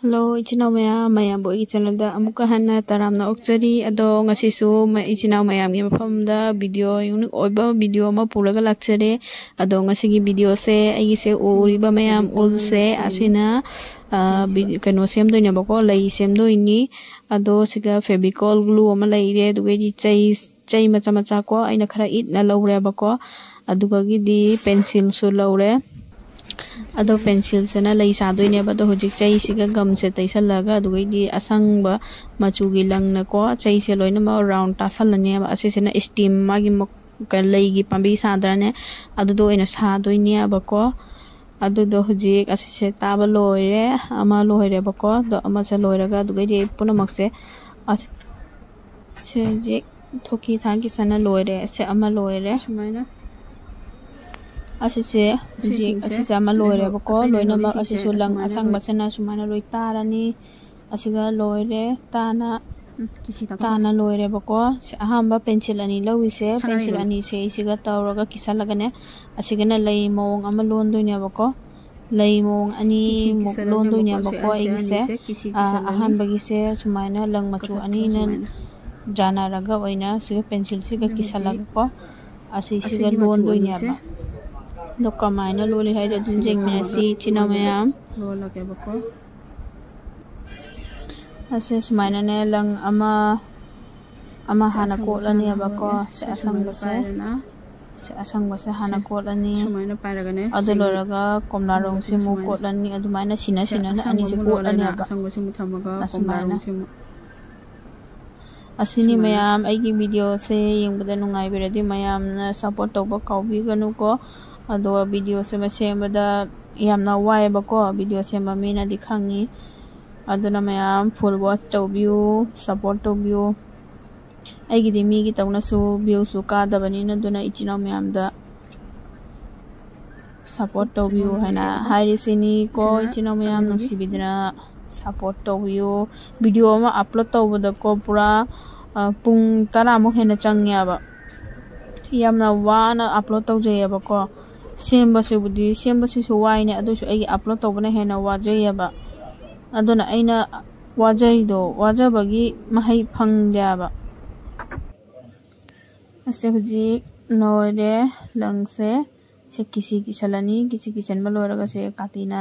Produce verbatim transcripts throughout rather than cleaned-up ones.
Hello ꯏꯆꯤꯟ ꯏꯅꯥꯎ ꯃꯌꯥꯝ, ꯃꯌꯥꯝꯕꯨ ꯑꯩꯒꯤ ꯆꯦꯅꯦꯜꯗ ꯑꯃꯨꯛꯀ ꯍꯟꯅ ꯇꯔꯥꯝꯅ ꯑꯣꯛꯆꯔꯤ꯫ ꯑꯗꯣ ꯉꯁꯤꯁꯨ ꯃ-, ꯏꯆꯤꯟ ꯏꯅꯥꯎ ꯃꯌꯥꯝꯒꯤ ꯃꯐꯝꯗ ꯚꯤꯗꯤꯑꯣ, ꯌꯨꯅꯤꯛ ꯑꯣꯏꯕ ꯚꯤꯗꯤꯑꯣ ꯑꯃ ꯄꯨꯔꯒ ꯂꯥꯛꯆꯔꯦ꯫ ꯑꯗꯣ ꯉꯁꯤꯒꯤ ꯚꯤꯗꯤꯑꯣꯁꯦ ꯑꯩꯒꯤꯁꯦ ꯎꯔꯤꯕ ꯃꯌꯥꯝ ꯎꯜꯁꯦ ꯑꯁꯤꯅ, ꯑ, ꯚꯤ-, ꯀꯩꯅꯣ ꯁꯦꯝꯗꯣꯏꯅꯦꯕꯀꯣ, ꯂꯩ ꯁꯦꯝꯗꯣꯏꯅꯤ꯫ ꯑꯗꯣ ꯁꯤꯗ Fevicol glue ꯑꯃ ꯂꯩꯔꯦ, ꯑꯗꯨꯒꯩꯗꯤ ꯆꯩ, ꯆꯩ ꯃꯆꯥ ꯃꯆꯥ ꯀꯣ, ꯑꯩꯅ ꯈꯔ ꯏꯠꯅ ꯂꯧꯔꯦꯕꯀꯣ꯫ ꯑꯗꯨꯒꯒꯤꯗꯤ ꯄꯦꯟꯁꯤꯜꯁꯨ ꯂꯧꯔꯦ꯫ ꯑꯗꯣ ꯄꯦꯟꯁꯤꯜꯁꯤꯅ ꯂꯩ ꯁꯥꯗꯣꯏꯅꯦꯕ꯫ ꯑꯗꯣ ꯍꯧꯖꯤꯛ ꯆꯩꯁꯤꯒ ꯒꯝꯁꯦ ꯇꯩꯁꯜꯂꯒ, ꯑꯗꯨꯒꯩꯗꯤ ꯑꯁꯪꯕ ꯃꯆꯨꯒꯤ ꯂꯪꯅꯀꯣ, ꯆꯩꯁꯦ ꯂꯣꯏꯅꯃꯛ ꯔꯥꯎꯟ ꯇꯥꯁꯜꯂꯅꯦꯕ꯫ ꯑꯁꯤꯁꯤꯅ ꯁ꯭ꯇꯦꯝ, ꯃꯥꯒꯤ ꯃ-, ꯀ-, ꯂꯩꯒꯤ ꯄꯥꯝꯕꯤ ꯁꯥꯗ꯭ꯔꯅꯦ, ꯑꯗꯨꯗꯣ ꯑꯣꯏꯅ ꯁꯥꯗꯣꯏꯅꯦꯕꯀꯣ꯫ ꯑꯗꯨꯗꯣ ꯍꯧꯖꯤꯛ ꯑꯁꯤꯁꯦ ꯇꯥꯕ ꯂꯣꯏꯔꯦ, ꯑꯃ ꯂꯣꯏꯔꯦꯕꯀꯣ꯫ ꯑꯗꯣ ꯑꯃꯁꯦ ꯂꯣꯏꯔꯒ, ꯑꯗꯨꯒꯩꯗꯤ ꯄꯨꯝꯅꯃꯛꯁꯦ ꯑꯁ-, ꯁꯦ ꯍꯧꯖꯤꯛ ꯊꯣꯛꯀꯤ ꯊꯥꯡꯒꯤꯁꯤꯅ ꯂꯣꯏꯔꯦ꯫ ꯁꯦ ꯑꯃ ꯂꯣꯏꯔꯦ꯫ ꯁꯨꯃꯥꯏꯅ ꯑꯁꯤꯁꯦ ꯍꯧꯖꯤꯛ, ꯑꯁꯤꯁꯤꯡꯁꯦ ꯑꯁꯤꯁꯦ ꯑꯃ ꯑꯇꯩ ꯂꯣꯏꯔꯦꯕꯀꯣ꯫ ꯂꯩꯍꯧꯔꯤ, ꯂꯣꯏꯅꯃꯛ ꯁꯤꯁꯦ ꯑꯁꯤꯁꯨ ꯂꯪ ꯑꯁꯨꯃꯥꯏꯅ ꯑꯁꯪꯕꯁꯤꯅ ꯁꯨꯃꯥꯏꯅ ꯂꯣꯏ ꯇꯥꯔꯅꯤ꯫ ꯑꯁꯤꯒ ꯂꯣꯏꯔꯦ꯫ ꯇꯥꯅ, ꯎꯝ, ꯀꯤꯁꯤ ꯇꯥꯊꯣꯛ꯫ ꯇꯥꯅ ꯂꯣꯏꯔꯦꯕꯀꯣ꯫ ꯁꯤ ꯑꯍꯥꯟꯕ ꯄꯦꯟꯁꯤꯜ ꯑꯅꯤ ꯂꯧꯔꯤꯁꯦ, ꯁꯅꯥ ꯄꯦꯟꯁꯤꯜ ꯂꯩꯕꯅꯤ꯫ ꯑꯅꯤꯁꯦ ꯑꯩꯁꯤꯒ ꯇꯧꯔꯒ ꯀꯤꯁꯜꯂꯒꯅꯦ, ꯑꯁꯤꯒꯅ ꯂꯩ ꯃꯑꯣꯡ ꯑꯃ ꯂꯣꯟꯗꯣꯏꯅꯦꯕꯀꯣ꯫ ꯂꯩ ꯃꯑꯣꯡ ꯀꯤꯁꯤ ꯑꯅꯤꯃꯨꯛ ꯀꯤꯁꯜꯂꯅꯦꯕꯀꯣ, ꯂꯣꯟꯗꯣꯏꯅꯦꯕꯀꯣ ꯁꯦ ꯑꯩꯒꯤꯁꯦ꯫ ꯑꯅꯤꯁꯦ ꯀꯤꯁꯤ ꯑꯥ, ꯀꯤꯁꯜꯂꯅꯤ꯫ ꯑꯍꯥꯟꯕꯒꯤꯁꯦ ꯁꯨꯃꯥꯏꯅ ꯂꯪ ꯃꯆꯨ ꯀꯊꯛꯇ ꯑꯅꯤꯅ ꯁꯨꯃꯥꯏꯅ꯫ ꯌꯥꯅꯔꯒ ꯑꯣꯏꯅ ꯁꯤꯒ ꯄꯦꯟꯁꯤꯜꯁꯤꯒ ꯑꯗꯣ ꯍꯧꯖꯤꯛ ꯀꯤꯁꯜꯂꯒꯀꯣ, ꯑꯁꯤꯁꯤꯒ ꯑꯁꯤꯒꯤ ꯃꯆꯨ ꯂꯣꯟꯗꯣꯏꯅꯦꯕ꯫ ꯑꯅꯤꯁꯦ ꯑꯗꯣ ꯀꯃꯥꯏꯅ ꯂꯣꯜꯂꯤ ꯍꯥꯏꯗꯣ ꯑꯗꯨꯝ ꯁꯤꯒ ꯌꯦꯡꯃꯤꯟꯅꯁꯤ, ꯊꯝꯃꯒ ꯏꯆꯤꯟ ꯏꯅꯥꯎ ꯃꯌꯥꯝ꯫ ꯂꯣꯜꯂꯒꯦꯕꯀꯣ꯫ ꯑꯁꯦ ꯁꯨꯃꯥꯏꯅꯅꯦ, ꯂꯪ ꯑꯃ, ꯑꯃ ꯁꯦ ꯍꯥꯟꯅ ꯑꯁꯪꯕꯁꯦ ꯍꯥꯟꯅ ꯀꯣꯠꯂꯅꯦꯕꯀꯣ꯫ ꯍꯧꯔꯒꯦ꯫ ꯁꯦ ꯁꯦ ꯁꯨꯃꯥꯏꯅ ꯑꯁꯪꯕꯁꯦ, ꯄꯥꯏꯔꯦꯅ꯫ ꯁꯦ ꯑꯁꯪꯕꯁꯦ ꯍꯥꯟꯅ ꯁꯦ ꯀꯣꯠꯂꯅꯤ꯫ ꯁꯨꯃꯥꯏꯅ ꯄꯥꯏꯔꯒꯅꯦ, ꯑꯗꯨ ꯁꯤꯒꯤ ꯂꯣꯏꯔꯒ ꯀꯣꯝꯂꯥꯔꯣꯡꯁꯦ ꯑꯁꯪꯕꯁꯦ ꯑꯃꯨꯛ ꯁꯨꯃꯥꯏꯅ꯫ ꯀꯣꯠꯂꯅꯤ꯫ ꯑꯗꯨꯃꯥꯏꯅ ꯁꯤꯅ ꯁꯦ ꯁꯤꯅꯅ ꯑꯁꯪꯕ ꯑꯅꯤꯁꯦ ꯑꯃꯨꯛ ꯂꯣꯜꯂꯦꯅ, ꯀꯣꯠꯂꯅꯦꯕ꯫ ꯑꯁꯪꯕꯁꯦ ꯑꯃꯨꯛ ꯊꯝꯃꯒ ꯑꯁꯨꯃꯥꯏꯅ꯫ ꯀꯣꯝꯂꯥꯔꯣꯡꯁꯦ ꯑꯃꯨꯛ꯫ ꯑꯁꯤꯅꯤ ꯁꯨꯃꯥꯏꯅ꯫ ꯃꯌꯥꯝ, ꯑꯩꯒꯤ ꯚꯤꯗꯤꯑꯣꯁꯦ ꯌꯦꯡꯕꯗ ꯅꯨꯡꯉꯥꯏꯕꯤꯔꯗꯤ ꯃꯌꯥꯝꯅ ꯁꯞꯄꯣꯔꯠ ꯇꯧꯕ ꯀꯥꯎꯕꯤꯒꯅꯨꯀꯣ꯫ ꯑꯗꯣ ꯚꯤꯗꯤꯑꯣꯁꯦ ꯁꯦꯝꯕꯗ ꯌꯥꯝꯅ ꯋꯥꯏꯑꯦꯕꯀꯣ, ꯚꯤꯗꯤꯑꯣ ꯁꯦꯝꯕ ꯃꯤꯅꯗꯤ ꯈꯪꯉꯤ꯫ ꯑꯗꯨꯅ ꯃꯌꯥꯝ ꯐꯨꯜ ꯋꯥꯆ ꯇꯧꯕꯤꯌꯨ, ꯁꯞꯄꯣꯔꯠ ꯇꯧꯕꯤꯌꯨ꯫ ꯑꯩꯒꯤꯗꯤ ꯃꯤꯒꯤ ꯇꯧꯅꯁꯨ ꯚ꯭ꯌꯨꯁꯨ ꯀꯥꯗꯕꯅꯤꯅ, ꯑꯗꯨꯅ ꯏꯆꯤꯟ ꯏꯅꯥꯎ ꯃꯌꯥꯝꯗ ꯁꯞꯄꯣꯔꯠ ꯇꯧꯕꯤꯌꯨ ꯍꯥꯏꯅ ꯍꯥꯏꯔꯤꯁꯤꯅꯤ ꯀꯣ, ꯁꯤꯅ ꯏꯆꯤꯟ ꯏꯅꯥꯎ ꯃꯌꯥꯝ ꯑꯅꯤꯒꯤ ꯅꯨꯡꯁꯤꯕꯤꯗꯅ ꯁꯞꯄꯣꯔꯠ ꯇꯧꯕꯤꯌꯨ꯫ ꯚꯤꯗꯤꯑꯣ ꯑꯃ ꯑꯞꯂꯣꯗ ꯇꯧꯕꯗꯀꯣ ꯄꯨꯔꯥ, ꯑ, ꯄꯨꯡ ꯇꯔꯥꯃꯨꯛ ꯍꯦꯟꯅ ꯆꯪꯉꯦꯕ꯫ ꯌꯥꯝꯅ ꯋꯥꯅ ꯑꯞꯂꯣꯗ ꯇꯧꯖꯩꯌꯦꯕꯀꯣ꯫ ꯁꯦꯝꯕꯁꯤꯕꯨꯗꯤ, ꯁꯦꯝꯕꯁꯤꯁꯨ ꯋꯥꯏꯅꯦ, ꯑꯗꯨꯁꯨ ꯑꯩꯒꯤ ꯑꯞꯂꯣꯗ ꯇꯧꯕꯅ ꯍꯦꯟꯅ ꯋꯥꯖꯩꯌꯦꯕ꯫ ꯑꯗꯨꯅ ꯑꯩꯅ ꯋꯥꯖꯩꯗꯣ, ꯋꯥꯖꯕꯒꯤ ꯃꯍꯩ ꯐꯪꯗꯦꯕ꯫ ꯑꯁꯦ ꯍꯧꯖꯤꯛ ꯂꯣꯏꯔꯦ ꯂꯪꯁꯦ꯫ ꯁꯦ ꯀꯤꯁꯤ ꯀꯤꯁꯜꯂꯅꯤ꯫ ꯀꯤꯁꯤ ꯀꯤꯁꯟꯕ ꯂꯣꯏꯔꯒ ꯁꯦ ꯀꯥꯇꯤꯅ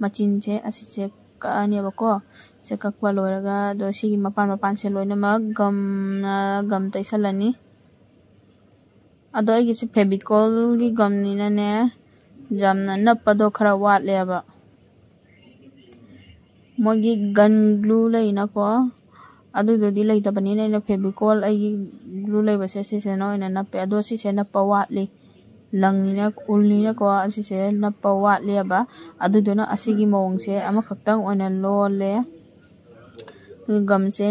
ꯃꯆꯤꯟꯁꯦ ꯑꯁꯤꯁꯦ ꯀꯛꯑꯅꯦꯕꯀꯣ꯫ ꯁꯦ ꯀꯛꯄ ꯂꯣꯏꯔꯒ ꯑꯗꯣ ꯁꯤꯒꯤ ꯃꯄꯥꯟ ꯃꯄꯥꯟꯁꯦ ꯂꯣꯏꯅꯃꯛ ꯒꯝꯅ ꯒꯝ ꯇꯩꯁꯜꯂꯅꯤ꯫ ꯑꯗꯣ ꯑꯩꯒꯤꯁꯦ ꯐꯦꯕꯤꯀꯣꯜꯒꯤ ꯒꯝꯅꯤꯅꯅꯦ, ꯌꯥꯝꯅ ꯅꯞꯄꯗꯣ ꯈꯔ ꯋꯥꯠꯂꯦꯕ꯫ ꯃꯣꯏꯒꯤ ꯒꯟ ꯒ꯭ꯂꯨ ꯂꯩꯅꯀꯣ, ꯑꯗꯨꯗꯨꯗꯤ ꯂꯩꯇꯕꯅꯤꯅ ꯑꯩꯅ ꯐꯦꯕꯤꯀꯣꯜ ꯑꯩꯒꯤ ꯒ꯭ꯂꯨ ꯂꯩꯕꯁꯦ ꯁꯤꯁꯤꯅ ꯑꯣꯏꯅ ꯅꯞꯄꯦ꯫ ꯑꯗꯣ ꯁꯤꯁꯦ ꯅꯞꯄ ꯋꯥꯠꯂꯤ, ꯂꯪꯅꯤꯅ, ꯎꯜꯅꯤꯅꯀꯣ, ꯑꯁꯤꯁꯦ ꯅꯞꯄ ꯋꯥꯠꯂꯦꯕ꯫ ꯑꯗꯨꯗꯨꯅ ꯑꯁꯤꯒꯤ ꯃꯑꯣꯡꯁꯦ ꯑꯃꯈꯛꯇꯪ ꯑꯣꯏꯅ ꯂꯣꯜꯂꯦ꯫ ꯒꯝꯁꯦ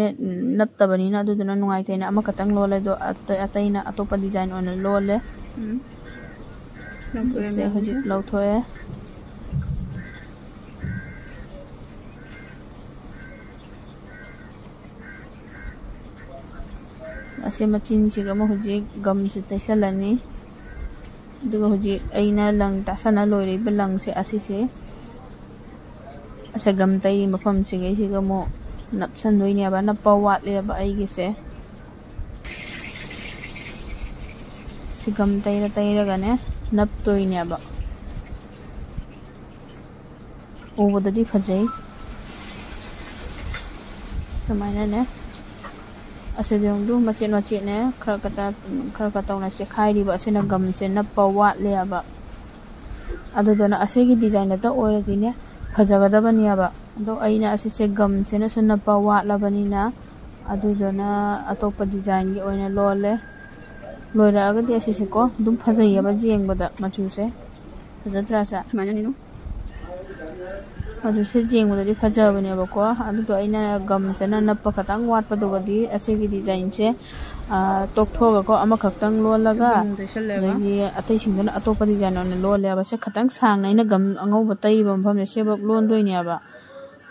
ꯅꯞꯇꯕꯅꯤꯅ ꯑꯗꯨꯗꯨꯅ ꯅꯨꯡꯉꯥꯏꯇꯦꯅ ꯑꯃꯈꯛꯇꯪ ꯂꯣꯜꯂꯦ꯫ ꯑꯗꯣ ꯑꯇꯩ, ꯑꯇꯩꯅ ꯑꯇꯣꯞꯄ ꯗꯤꯖꯥꯏꯟ ꯑꯣꯏꯅ ꯂꯣꯜꯂꯦ꯫ ꯎꯝ꯫ ꯁꯦ ꯍꯧꯖꯤꯛ ꯂꯧꯊꯣꯛꯑꯦ꯫ ꯑꯁꯤ ꯃꯆꯤꯟꯁꯤꯒ ꯑꯃꯨꯛ ꯍꯧꯖꯤꯛ ꯒꯝꯁꯦ ꯇꯩꯁꯜꯂꯅꯤ꯫ ꯑꯗꯨꯒ ꯍꯧꯖꯤꯛ ꯑꯩꯅ ꯂꯪ ꯇꯥꯁꯟꯅ ꯂꯣꯏꯔꯤꯕ ꯂꯪꯁꯦ ꯑꯁꯤꯁꯦ, ꯑꯁꯦ ꯒꯝ ꯇꯩꯔꯤ ꯃꯐꯝꯁꯤꯒꯩꯁꯤꯒ ꯑꯃꯨꯛ ꯅꯞꯁꯟꯗꯣꯏꯅꯦꯕ꯫ ꯅꯞꯄ ꯋꯥꯠꯂꯦꯕ ꯑꯩꯒꯤꯁꯦ꯫ ꯁꯤ ꯒꯝ ꯇꯩꯔ ꯇꯩꯔꯒꯅꯦ ꯅꯞꯇꯣꯏꯅꯦꯕ꯫ ꯎꯕꯗꯗꯤ ꯐꯖꯩ꯫ ꯁꯨꯃꯥꯏꯅꯅꯦ꯫ ꯑꯁꯤꯗꯤ ꯑꯃꯨꯛ ꯃꯆꯦꯠ ꯃꯆꯦꯠꯅꯦ ꯈꯔ ꯈꯔ, ꯈꯔ ꯈꯔ ꯇꯧꯅ ꯆꯦꯈꯥꯏꯔꯤꯕ ꯑꯁꯤꯅ ꯒꯝꯁꯦ ꯅꯞꯄ ꯋꯥꯠꯂꯦꯕ꯫ ꯑꯗꯨꯗꯨꯅ ꯑꯁꯤꯒꯤ ꯗꯤꯖꯥꯏꯟ ꯈꯛꯇ ꯑꯣꯏꯔꯗꯤꯅꯦ ꯐꯖꯒꯗꯕꯅꯦꯕ꯫ ꯑꯗꯣ ꯑꯩꯅ ꯑꯁꯤꯁꯦ ꯒꯝꯁꯤꯅꯁꯨ ꯅꯞꯄ ꯋꯥꯠꯂꯕꯅꯤꯅ ꯑꯗꯨꯗꯨꯅ ꯑꯇꯣꯞꯄ ꯗꯤꯖꯥꯏꯟꯒꯤ ꯑꯣꯏꯅ ꯂꯣꯜꯂꯦ꯫ ꯂꯣꯏꯔꯛꯑꯒꯗꯤ ꯑꯁꯤꯁꯦꯀꯣ ꯑꯗꯨꯝ ꯐꯖꯩꯌꯦꯕ ꯌꯦꯡꯕꯗ ꯃꯆꯨꯁꯦ꯫ ꯐꯖꯗ꯭ꯔꯥ ꯁꯦ? ꯁꯨꯃꯥꯏꯅꯅꯤꯅꯣ꯫ ꯃꯆꯨꯁꯦ ꯌꯦꯡꯕꯗꯗꯤ ꯐꯖꯕꯅꯦꯕꯀꯣ꯫ ꯑꯗꯨꯗꯣ ꯑꯩꯅ ꯒꯝꯁꯤꯅ ꯅꯞꯄ ꯈꯛꯇꯪ ꯋꯥꯠꯄꯗꯨꯒꯗꯤ ꯑꯁꯤꯒꯤ ꯗꯤꯖꯥꯏꯟꯁꯦ, ꯑꯥ, ꯇꯣꯛꯊꯣꯛꯑꯒꯀꯣ ꯑꯃꯈꯛꯇꯪ ꯂꯣꯜꯂꯒ ꯒꯝ ꯇꯩꯁꯜꯂꯦꯕ꯫ ꯑꯗꯒꯤ ꯑꯇꯩꯁꯤꯡꯗꯨꯅ ꯑꯇꯣꯞꯄ ꯗꯤꯖꯥꯏꯟ ꯑꯣꯏꯅ ꯂꯣꯜꯂꯦꯕ꯫ ꯁꯦ ꯈꯇꯪ ꯁꯥꯡꯅ ꯑꯩꯅ ꯒꯝ ꯑꯉꯧꯕ ꯇꯩꯔꯤꯕ ꯃꯐꯝꯁꯦ ꯁꯤꯐꯥꯎ ꯂꯣꯟꯗꯣꯏꯅꯦꯕ꯫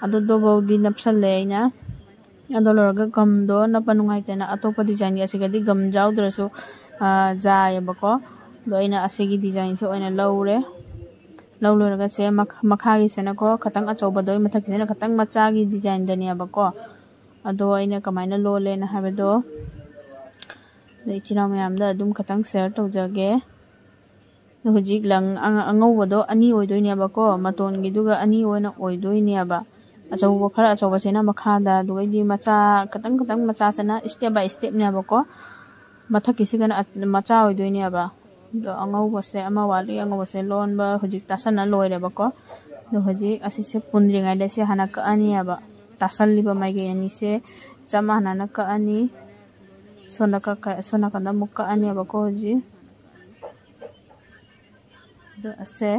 ꯑꯗꯨꯗꯨꯐꯥꯎꯗꯤ ꯅꯞꯁꯜꯂꯦ ꯑꯩꯅ꯫ ꯑꯗꯣ ꯂꯣꯏꯔꯒ ꯒꯝꯗꯣ ꯅꯞꯄ ꯅꯨꯡꯉꯥꯏꯇꯦꯅ ꯑꯇꯣꯞꯄ ꯗꯤꯖꯥꯏꯟꯒꯤ ꯑꯁꯤꯒꯗꯤ ꯒꯝ ꯌꯥꯎꯗ꯭ꯔꯁꯨ, ꯑꯥ, ꯌꯥꯏꯌꯦꯕꯀꯣ꯫ ꯑꯗꯣ ꯑꯩꯅ ꯑꯁꯤꯒꯤ ꯗꯤꯖꯥꯏꯟꯁꯦ ꯑꯣꯏꯅ ꯂꯧꯔꯦ꯫ ꯂꯧ ꯂꯣꯏꯔꯒ ꯁꯦ ꯃꯈꯥꯒꯤꯁꯤꯅꯀꯣ ꯈꯇꯪ ꯑꯆꯧꯕꯗꯣ, ꯃꯊꯛꯀꯤꯁꯤꯅ ꯈꯇꯪ ꯃꯆꯥꯒꯤ ꯗꯤꯖꯥꯏꯟꯗꯅꯦꯕꯀꯣ꯫ ꯑꯗꯣ ꯑꯩꯅ ꯀꯃꯥꯏꯅ ꯂꯣꯜꯂꯦꯅ ꯍꯥꯏꯕꯗꯣ ꯏꯆꯤꯟ ꯏꯅꯥꯎ ꯃꯌꯥꯝꯗ ꯑꯗꯨꯝ ꯈꯇꯪ ꯁꯤꯌꯔ ꯇꯧꯖꯒꯦ꯫ ꯑꯗꯣ ꯍꯧꯖꯤꯛ ꯂꯪ ꯑꯉꯧꯕꯗꯣ ꯑꯅꯤ ꯑꯣꯏꯗꯣꯏꯅꯦꯕꯀꯣ, ꯃꯇꯣꯟꯒꯤꯗꯨꯒ ꯑꯅꯤ ꯑꯣꯏꯅ ꯑꯣꯏꯗꯣꯏꯅꯦꯕ꯫ ꯑꯆꯧꯕ, ꯈꯔ ꯑꯆꯧꯕꯁꯤꯅ ꯃꯈꯥꯗ, ꯑꯗꯨꯒꯩꯗꯤ ꯃꯆꯥ ꯈꯇꯪ ꯈꯇꯪ ꯃꯆꯥꯁꯤꯅ step by stepꯅꯦꯕꯀꯣ꯫ ꯃꯊꯛꯀꯤꯁꯤꯒꯅ ꯃꯆꯥ ꯑꯣꯏꯗꯣꯏꯅꯦꯕ꯫ ꯑꯗꯣ ꯑꯉꯧꯕꯁꯦ ꯑꯃ ꯋꯥꯠꯂꯤ, ꯑꯉꯧꯕꯁꯦ ꯂꯣꯟꯕ ꯍꯧꯖꯤꯛ ꯇꯥꯁꯟꯅ ꯂꯣꯏꯔꯦꯕꯀꯣ꯫ ꯑꯗꯣ ꯍꯧꯖꯤꯛ ꯑꯁꯤꯁꯦ ꯄꯨꯟꯗ꯭ꯔꯤꯉꯩꯗ ꯁꯤ ꯍꯥꯟꯅ ꯀꯛꯑꯅꯤꯕ꯫ ꯇꯥꯁꯜꯂꯤꯕ ꯃꯥꯏꯀꯩ ꯑꯅꯤꯁꯦ ꯆꯞ ꯃꯥꯟꯅꯅ ꯀꯛꯑꯅꯤ꯫ ꯁꯣꯝꯗ ꯀꯛꯈ꯭ꯔꯦ, ꯁꯣꯝ ꯅꯥꯀꯟꯗ ꯑꯃꯨꯛ ꯀꯛꯑꯅꯦꯕꯀꯣ ꯍꯧꯖꯤꯛ꯫ ꯑꯗꯣ ꯑꯁꯦ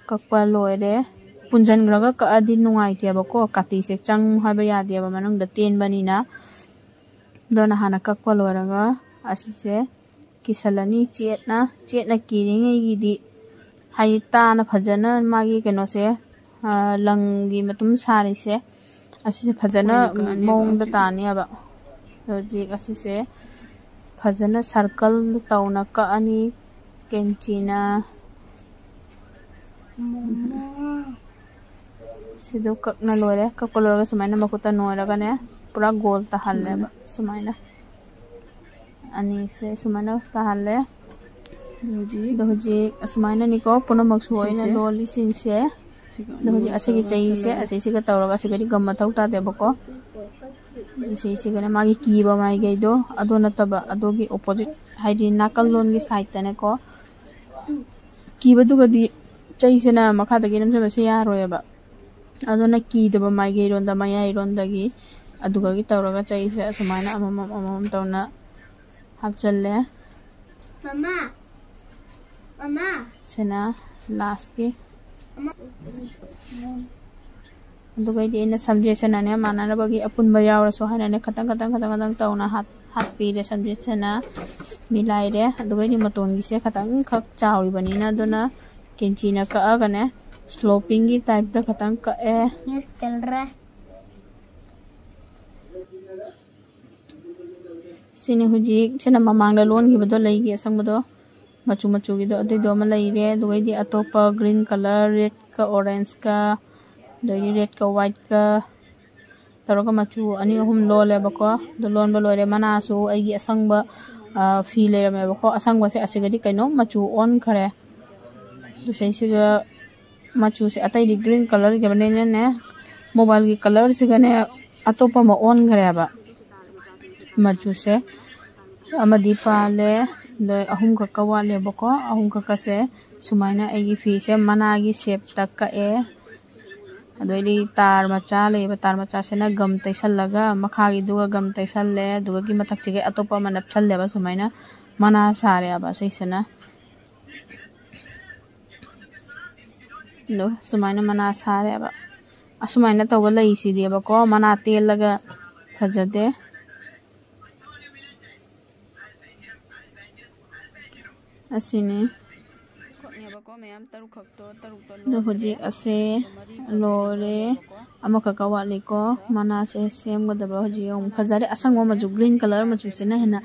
ꯀꯛꯄ ꯂꯣꯏꯔꯦ꯫ ꯄꯨꯟꯁꯤꯟꯈ꯭ꯔꯒ ꯀꯛꯑꯗꯤ ꯅꯨꯡꯉꯥꯏꯇꯦꯕꯀꯣ, ꯀꯥꯇꯤꯁꯦ ꯆꯪꯉꯨ ꯍꯥꯏꯕ ꯌꯥꯗꯦꯕ, ꯃꯅꯨꯡꯗ ꯇꯦꯟꯕꯅꯤꯅ꯫ ꯑꯗꯨꯅ ꯍꯥꯟꯅ ꯀꯛꯄ ꯂꯣꯏꯔꯒ ꯑꯁꯤꯁꯦ ꯀꯤꯁꯜꯂꯅꯤ꯫ ꯆꯦꯠꯅ, ꯆꯦꯠꯅ ꯀꯤꯔꯤꯉꯩꯒꯤꯗꯤ ꯍꯥꯏꯗꯤ ꯇꯥꯅ ꯐꯖꯅ ꯃꯥꯒꯤ ꯀꯩꯅꯣꯁꯦ, ꯂꯪꯒꯤ ꯃꯇꯨꯝ ꯁꯥꯔꯤꯁꯦ ꯑꯁꯤꯁꯦ ꯐꯖꯅ ꯃꯑꯣꯡꯗ ꯇꯥꯅꯤꯕ꯫ ꯍꯧꯖꯤꯛ ꯑꯁꯤꯁꯦ ꯐꯖꯅ ꯁꯔꯀꯜ ꯇꯧꯅ ꯀꯛꯑꯅꯤ ꯀꯦꯟꯆꯤꯅ꯫ ꯁꯤꯗꯣ ꯀꯛꯅ ꯂꯣꯏꯔꯦ꯫ ꯀꯛꯄ ꯂꯣꯏꯔꯒ ꯁꯨꯃꯥꯏꯅ ꯃꯈꯨꯠꯇ ꯅꯣꯏꯔꯒꯅꯦ ꯄꯨꯔꯥ ꯒꯣꯜ ꯇꯥꯍꯜꯂꯦꯕ꯫ ꯁꯨꯃꯥꯏꯅ ꯑꯅꯤꯁꯦ ꯁꯨꯃꯥꯏꯅ ꯇꯥꯍꯜꯂꯦ꯫ ꯑꯗꯣ ꯍꯧꯖꯤꯛ ꯑꯁꯨꯃꯥꯏꯅꯅꯤꯀꯣ ꯄꯨꯝꯅꯃꯛꯁꯨ ꯑꯩꯅ ꯂꯣꯜꯂꯤꯁꯤꯡꯁꯦ꯫ ꯑꯗꯣ ꯍꯧꯖꯤꯛ ꯑꯁꯤꯒꯤ ꯆꯩꯁꯦ ꯑꯁꯤꯁꯤꯒ ꯇꯧꯔꯒ ꯑꯁꯤꯒꯗꯤ ꯒꯝ ꯃꯊꯧ ꯇꯥꯗꯦꯕꯀꯣ꯫ ꯑꯁꯤꯁꯤꯒꯅ ꯃꯥꯒꯤ ꯀꯤꯕ ꯃꯥꯏꯀꯩꯗꯣ ꯑꯗꯨ ꯅꯠꯇꯕ ꯑꯗꯨꯒꯤ ꯑꯣꯄꯣꯖꯤꯠ ꯍꯥꯏꯗꯤ ꯅꯥꯀꯜꯂꯣꯝꯒꯤ ꯁꯥꯏꯠꯇꯅꯦꯀꯣ꯫ ꯀꯤꯕꯗꯨꯒꯗꯤ ꯆꯩꯁꯤꯅ ꯃꯈꯥꯗꯒꯤ ꯅꯝꯁꯤꯟꯕꯁꯦ ꯌꯥꯔꯣꯏꯕ꯫ ꯑꯗꯨꯅ ꯀꯤꯗꯕ ꯃꯥꯏꯀꯩꯔꯣꯝꯗ ꯃꯌꯥꯏꯔꯣꯝꯗꯒꯤ ꯑꯗꯨꯒꯒꯤ ꯇꯧꯔꯒ ꯆꯩꯁꯦ ꯑꯁꯨꯃꯥꯏꯅ ꯑꯃꯃꯝ ꯑꯃꯃꯝ ꯇꯧꯅ ꯍꯥꯞꯆꯜꯂꯦ꯫ ꯃꯃꯥ, ꯃꯃꯥ꯫ ꯁꯤꯅ ꯂꯥꯁꯀꯤ꯫ ꯑꯗꯨꯒꯩꯗꯤ ꯑꯩꯅ ꯁꯝꯖꯦꯠꯁꯤꯅꯅꯦ ꯃꯥꯟꯅꯅꯕꯒꯤ ꯑꯄꯨꯟꯕ ꯌꯥꯎꯔꯁꯨ ꯍꯥꯏꯅꯅꯦ ꯈꯇꯪ ꯈꯇꯪ ꯈꯇꯪ ꯈꯇꯪ ꯇꯧꯅ ꯍꯥꯞꯄꯤꯔꯦ꯫ ꯁꯝꯖꯦꯠꯁꯤꯅ ꯃꯤꯂꯥꯏꯔꯦ꯫ ꯑꯗꯨꯒꯩꯗꯤ ꯃꯇꯣꯟꯒꯤꯁꯦ ꯈꯇꯪꯈꯛ ꯆꯥꯎꯔꯤꯕꯅꯤꯅ ꯑꯗꯨꯅ ꯀꯦꯟꯆꯤꯅ ꯀꯛꯑꯒꯅꯦ ꯁ꯭ꯂꯣꯄꯤꯡꯒꯤ ꯇꯥꯏꯞꯇ ꯈꯇꯪ ꯀꯛꯑꯦ꯫ ꯁꯤꯅꯤ ꯍꯧꯖꯤꯛ ꯁꯤꯅ ꯃꯃꯥꯡꯗ ꯂꯣꯟꯈꯤꯕꯗꯣ ꯂꯩꯒꯤ ꯑꯁꯪꯕꯗꯣ꯫ ꯃꯆꯨ ꯃꯆꯨꯒꯤꯗꯣ ꯑꯗꯨꯏꯗꯣ ꯑꯃ ꯂꯩꯔꯦ꯫ ꯑꯗꯨꯒꯩꯗꯤ ꯑꯇꯣꯞꯄ green colour, redꯀ orangeꯀ, ꯑꯗꯒꯤ redꯀ whiteꯀ ꯇꯧꯔꯒ ꯃꯆꯨ ꯑꯅꯤ ꯑꯍꯨꯝ ꯂꯣꯜꯂꯦꯕꯀꯣ꯫ ꯑꯗꯨ ꯂꯣꯟꯕ ꯂꯣꯏꯔꯦ꯫ ꯃꯅꯥꯁꯨ ꯑꯩꯒꯤ ꯑꯁꯪꯕ, ꯑ, ꯐꯤ ꯂꯩꯔꯝꯃꯦꯕꯀꯣ꯫ ꯑꯁꯪꯕꯁꯦ ꯑꯁꯤꯒꯗꯤ ꯀꯩꯅꯣꯝ ꯃꯆꯨ ꯑꯣꯟꯈ꯭ꯔꯦ꯫ ꯑꯗꯨ ꯁꯤꯁꯤꯒ ꯃꯆꯨꯁꯦ ꯑꯇꯩꯗꯤ green colourꯒꯤꯕꯅꯤꯅꯅꯦ, mobileꯒꯤ colourꯁꯤꯒꯅꯦ ꯑꯇꯣꯞꯄ ꯑꯃ ꯑꯣꯟꯈ꯭ꯔꯦꯕ ꯃꯆꯨꯁꯦ꯫ ꯑꯃꯗꯤ ꯄꯥꯜꯂꯦ, ꯑꯗꯣ ꯑꯍꯨꯝꯈꯛꯀ ꯋꯥꯠꯂꯦꯕꯀꯣ꯫ ꯑꯍꯨꯝꯈꯛꯀꯁꯦ ꯁꯨꯃꯥꯏꯅ ꯑꯩꯒꯤ ꯐꯤꯁꯦ ꯃꯅꯥꯒꯤ shapeꯇ ꯀꯛꯑꯦ꯫ ꯑꯗꯩꯗꯤ ꯇꯥꯔ ꯃꯆꯥ ꯂꯩꯌꯦꯕ, ꯇꯥꯔ ꯃꯆꯥꯁꯤꯅ gum ꯇꯩꯁꯜꯂꯒ, ꯃꯈꯥꯒꯤꯗꯨꯒ gum ꯇꯩꯁꯜꯂꯦ, ꯑꯗꯨꯒꯒꯤ ꯃꯊꯛꯁꯤꯒ ꯑꯇꯣꯞꯄ ꯑꯃ ꯅꯞꯁꯜꯂꯦꯕ꯫ ꯁꯨꯃꯥꯏꯅ ꯃꯅꯥ ꯁꯥꯔꯦꯕ ꯁꯤꯁꯤꯅ꯫ ꯑꯗꯣ ꯁꯨꯃꯥꯏꯅ ꯃꯅꯥ ꯁꯥꯔꯦꯕ꯫ ꯑꯁꯨꯃꯥꯏꯅ ꯇꯧꯕ ꯂꯩꯁꯤꯗꯤꯕꯀꯣ, ꯃꯅꯥ ꯇꯦꯜꯂꯒ ꯐꯖꯗꯦ꯫ ꯑꯁꯤꯅꯤ꯫ ꯃꯌꯥꯝ ꯇꯔꯨꯛꯈꯛꯇꯣ, ꯇꯔꯨꯛꯇꯣ ꯑꯗꯣ ꯍꯧꯖꯤꯛ ꯑꯁꯦ ꯂꯣꯏꯔꯦ꯫ ꯑꯃꯈꯛꯀ ꯋꯥꯠꯂꯤꯀꯣ꯫ ꯃꯅꯥꯁꯦ ꯁꯦꯝꯒꯗꯕ ꯍꯧꯖꯤꯛ ꯌꯦꯡꯉꯨ꯫ ꯐꯖꯔꯦ꯫ ꯑꯁꯪꯕ ꯃꯆꯨ, green colour ꯃꯆꯨꯁꯤꯅ ꯍꯦꯟꯅ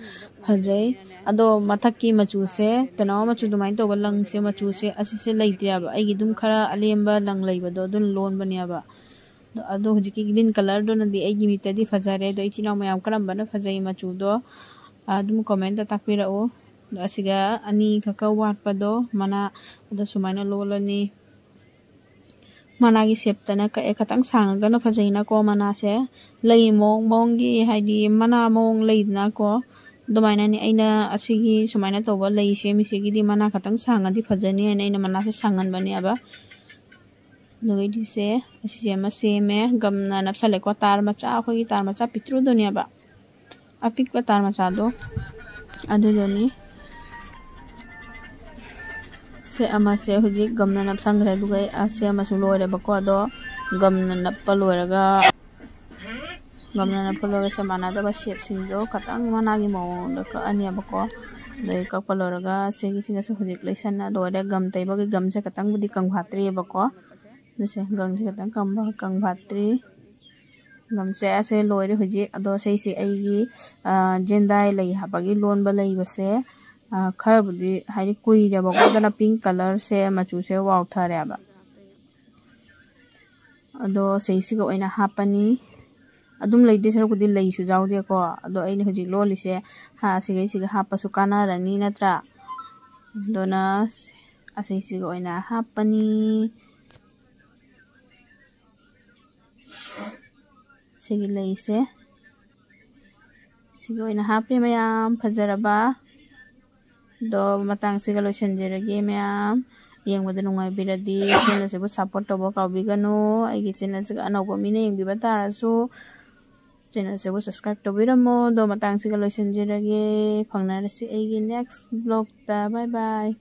ꯐꯖꯩ꯫ ꯑꯗꯣ ꯃꯊꯛꯀꯤ ꯃꯆꯨꯁꯦ, ꯇꯦꯅꯋꯥ ꯃꯆꯨ ꯑꯗꯨꯃꯥꯏꯅ ꯇꯧꯕ ꯂꯪꯁꯦ, ꯃꯆꯨꯁꯦ ꯑꯁꯤꯁꯦ ꯂꯩꯇ꯭ꯔꯦꯕ꯫ ꯑꯩꯒꯤ ꯑꯗꯨꯝ ꯈꯔ ꯑꯂꯦꯝꯕ ꯂꯪ ꯂꯩꯕꯗꯣ ꯑꯗꯨꯅ ꯂꯣꯟꯕꯅꯦꯕ꯫ ꯑꯗꯣ, ꯑꯗꯣ ꯍꯧꯖꯤꯛꯀꯤ green colourꯗꯨꯅꯗꯤ ꯑꯩꯒꯤ ꯃꯤꯠꯇꯗꯤ ꯐꯖꯔꯦ꯫ ꯑꯗꯣ ꯏꯆꯤꯟ ꯏꯅꯥꯎ ꯃꯌꯥꯝ ꯀꯔꯝꯕꯅ ꯐꯖꯩ ꯃꯆꯨꯗꯣ, ꯑꯗꯨꯝ commentꯇ ꯇꯥꯛꯄꯤꯔꯛꯎ꯫ ꯑꯗꯣ ꯑꯁꯤꯒ ꯑꯅꯤꯈꯛꯀ ꯋꯥꯠꯄꯗꯣ ꯃꯅꯥ, ꯑꯗꯣ ꯁꯨꯃꯥꯏꯅ ꯂꯣꯜꯂꯅꯤ꯫ ꯃꯅꯥꯒꯤ shapeꯇꯅ ꯀꯛꯑꯦ꯫ ꯈꯤꯇꯪ ꯁꯥꯡꯉꯒꯅ ꯐꯖꯩꯅꯀꯣ ꯃꯅꯥꯁꯦ꯫ ꯂꯩ ꯃꯑꯣꯡ ꯃꯑꯣꯡꯒꯤ, ꯍꯥꯏꯗꯤ ꯃꯅꯥ ꯃꯑꯣꯡ ꯂꯩꯗꯅꯀꯣ, ꯑꯗꯨꯃꯥꯏꯅꯅꯦ꯫ ꯑꯩꯅ ꯑꯁꯤꯒꯤ ꯁꯨꯃꯥꯏꯅ ꯇꯧꯕ ꯂꯩ ꯁꯦꯝꯃꯤꯁꯤꯒꯤꯗꯤ ꯃꯅꯥ ꯈꯤꯇꯪ ꯁꯥꯡꯉꯗꯤ ꯐꯖꯅꯤ ꯍꯥꯏꯅ ꯑꯩꯅ ꯃꯅꯥꯁꯦ ꯁꯥꯡꯍꯟꯕꯅꯦꯕ꯫ ꯑꯗꯨꯒ ꯑꯩꯗꯤꯁꯦ ꯑꯁꯤꯁꯦ ꯑꯃ ꯁꯦꯝꯃꯦ꯫ Gumꯅ ꯅꯞꯁꯜꯂꯦꯀꯣ꯫ ꯇꯥꯔ ꯃꯆꯥ, ꯑꯩꯈꯣꯏꯒꯤ ꯇꯥꯔ ꯃꯆꯥ ꯄꯤꯛꯇ꯭ꯔꯨꯗꯨꯅꯦꯕ, ꯑꯄꯤꯛꯄ ꯇꯥꯔ ꯃꯆꯥꯗꯣ ꯑꯗꯨꯗꯨꯅꯤ꯫ ꯁꯦ ꯑꯃꯁꯦ ꯍꯧꯖꯤꯛ gumꯅ ꯅꯞꯁꯟꯈ꯭ꯔꯦ꯫ ꯑꯗꯨꯒ ꯑꯩ ꯑꯁꯦ ꯑꯃꯁꯨ ꯂꯣꯏꯔꯦꯕꯀꯣ꯫ ꯑꯗꯣ gumꯅ ꯅꯞꯄ ꯂꯣꯏꯔꯒ, gumꯅ ꯅꯞꯄ ꯂꯣꯏꯔꯒ ꯁꯦ ꯃꯥꯟꯅꯗꯕ shapeꯁꯤꯡꯗꯣ ꯈꯇꯪ ꯃꯅꯥꯒꯤ ꯃꯑꯣꯡꯗ ꯀꯛꯑꯅꯦꯕꯀꯣ꯫ ꯑꯗꯩ ꯀꯛꯄ ꯂꯣꯏꯔꯒ ꯁꯤꯒꯤꯁꯤꯒꯁꯨ ꯍꯧꯖꯤꯛ ꯂꯩꯁꯟꯅ ꯂꯣꯏꯔꯦ꯫ Gum ꯇꯩꯕꯒꯤ gumꯁꯦ ꯈꯇꯪꯕꯨꯗꯤ ꯀꯪꯐꯥꯠꯇ꯭ꯔꯤꯑꯕꯀꯣ꯫ ꯑꯗꯨꯁꯦ gumꯁꯦ ꯈꯇꯪ ꯀꯪꯕ, ꯀꯪꯐꯥꯠꯇ꯭ꯔꯤ꯫ Gumꯁꯦ ꯑꯁꯦ ꯂꯣꯏꯔꯦ ꯍꯧꯖꯤꯛ꯫ ꯑꯗꯣ ꯁꯤꯁꯦ ꯑꯩꯒꯤ, ꯑ, ꯖꯦꯟꯗꯥꯏ ꯂꯩ ꯍꯥꯞꯄꯒꯤ ꯂꯣꯟꯕ ꯂꯩꯕꯁꯦ꯫ ꯈꯔꯕꯨꯗꯤ ꯍꯥꯏꯗꯤ ꯀꯨꯏꯔꯦꯕꯀꯣ, ꯑꯗꯨꯅ pink colourꯁꯦ ꯃꯆꯨꯁꯦ ꯋꯥꯎꯊꯔꯦꯕ꯫ ꯑꯗꯣ ꯁꯤꯁꯤꯒ ꯑꯣꯏꯅ ꯍꯥꯞꯄꯅꯤ꯫ ꯑꯗꯨꯝ ꯂꯩꯗꯣꯏ ꯁꯔꯨꯛꯄꯨꯗꯤ ꯂꯩꯁꯨ ꯌꯥꯎꯗꯦꯀꯣ꯫ ꯑꯗꯣ ꯑꯩꯅ ꯍꯧꯖꯤꯛ ꯂꯣꯜꯂꯤꯁꯦ, ꯍꯥ, ꯑꯁꯤꯒꯩꯁꯤꯒ ꯍꯥꯞꯄꯁꯨ ꯀꯥꯟꯅꯔꯅꯤ ꯅꯠꯇ꯭ꯔꯥ? ꯑꯗꯨꯅ ꯑꯁꯤꯁꯤꯒ ꯑꯣꯏꯅ ꯍꯥꯞꯄꯅꯤ꯫ ꯁꯤꯒꯤ ꯂꯩꯁꯦ ꯁꯤꯒꯤ ꯑꯣꯏꯅ ꯍꯥꯞꯄꯦ ꯃꯌꯥꯝ꯫ ꯐꯖꯔꯕ꯫ ꯑꯗꯣ ꯃꯇꯥꯡꯁꯤꯒ ꯂꯣꯏꯁꯤꯟꯖꯔꯒꯦ ꯃꯌꯥꯝ꯫ ꯌꯦꯡꯕꯗ ꯅꯨꯡꯉꯥꯏꯕꯤꯔꯗꯤ channelꯁꯤꯕꯨ support ꯇꯧꯕ ꯀꯥꯎꯕꯤꯒꯅꯨ꯫ ꯑꯩꯒꯤ channelꯁꯤꯒ ꯑꯅꯧꯕ ꯃꯤꯅ ꯌꯦꯡꯕꯤꯕ ꯇꯥꯔꯁꯨ channelꯁꯤꯕꯨ subscribe ꯇꯧꯕꯤꯔꯝꯃꯣ꯫ ꯑꯗꯣ ꯃꯇꯥꯡꯁꯤꯒ ꯂꯣꯏꯁꯤꯟꯖꯔꯒꯦ꯫ ꯐꯪꯅꯔꯁꯤ ꯑꯩꯒꯤ next vlogꯇ꯫ Bye bye꯫